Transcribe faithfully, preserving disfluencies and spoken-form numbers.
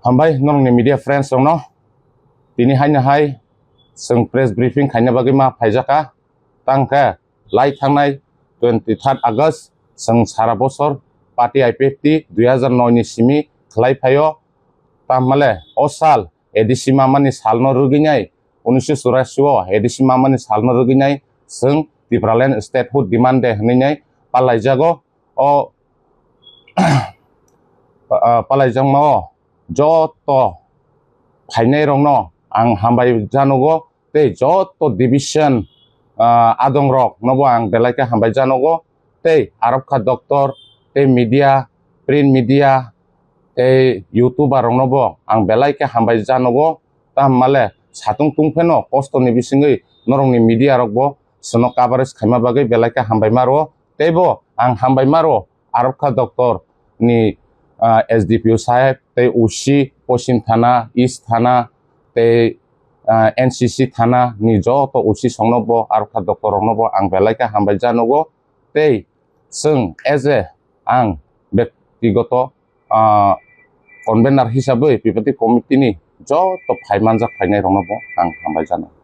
Hambai norokni media friends rokno. Tini haino hai chwng press briefing khaina bagwi ma phaijaka. Tangkhe lai thangnai twenty third August chwng sara bosor party I P F T dui hazar noi ni simi khlai phaio. Tamhale o sal A D C mamani salno rwgwinai, unisho churashi o A D C mamani salno rwgwinai chwng Tipraland statehood demand day hwnwi nai palaijago. O ah, palaijakma o joto phainairokno ang hambai janogo, tei joto division, ah, adongroknobo ang belai khe hambai janogo, tei arokha doctor, tei media, print media, tei YouTuber roknobo ang belai khe hambai janogo. Tamhale satung tungpheno kostoni bisingwi norokni media rokbo chwngno coverage khaima bagwi belai khe hambai maro, teibo ang hambai maro arokha doctor ni, ah, S D P O saheb, tei O C Poschim Thana, East Thana, tei, ah, N C C Thana ni joto O C songnobo, arokha doctor roknobo ang belai khe hambai janogo. Tei chwng as a ang bektigoto, ah, convener hisabwi P P T committee ni joto phai manjak phainai roknobo ang hambai janogo.